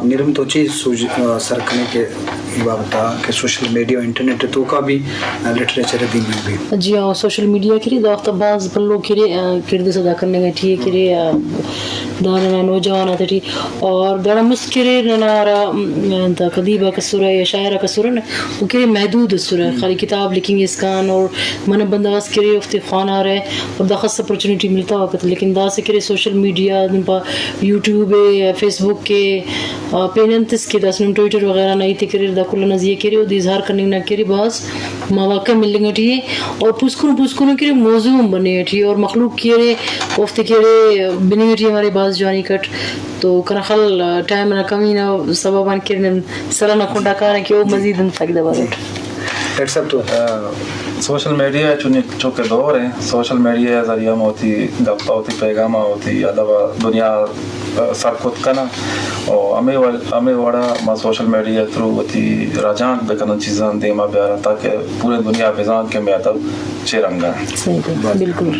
نیلم، تو چی سوج سر کنے کہ اے بابت ءَ کہ سوشل میڈیا و انٹرنیٹ ءِ توکا بھی لٹریچر ءِ دیما بھی؟ جی ہاں، سوشل میڈیا کہ رے دا وخت ءَ باز بھلو کہ رے کردے ادا کنگ ءَ ٹی کہ رے دانا نوجوان آتے ٹی اور دانا مست کہ رے ننا را دا کدیبا کسورا یا شاعرا کسورا نا، وہ کہ رے محدود اسورا، خالی کتاب لکھنگ اسکان اور من بندغ اس کہ رے افتے خوانارے اور دا خاص اپرچونیٹی ملتا وقت، لیکن دا سے کہ رے سوشل میڈیا دن پا یوٹیوب ہے، فیس بک ہے، پین انت اس کہ داسہ نم ٹویٹر وغیرہ نا ہیت ءِ کریر، دا کل نا زی ءَ کریر، اودے اظہار کننگ نا کریر، بھاز مواقع ملنگ ٹی ءِ اور پوسکنو پوسکنو کریر، موضوع ہم بننگ ٹی ءِ اور مخلوق کریر، اوفتے کریر بننگ ٹی ءِ ہمارے بھاز جوانی کٹ۔ تو کنا خل ٹائم نا کمی نا سبب آن کریر نم سلا نا کنڈا کاریں کہ او مزید ہم سک دبا۔ ڈاکٹر صاحب تو؟ سوشل میڈیا چونکہ دور ہیں، سوشل میڈیا ذریعہ ہم ہوتی گپا ہوتی پیغام ہوتی ادب دنیا سر کت کناں۔ اور ہمے وڑ، ہمے وڑا ما سوشل میڈیا تھرو وتی رجانک بکنن چیزاں دیما بیاراں تاکہ پورے دنیا بزان کہ مے ادب چے رنگا ہے۔ صحیح، بالکل۔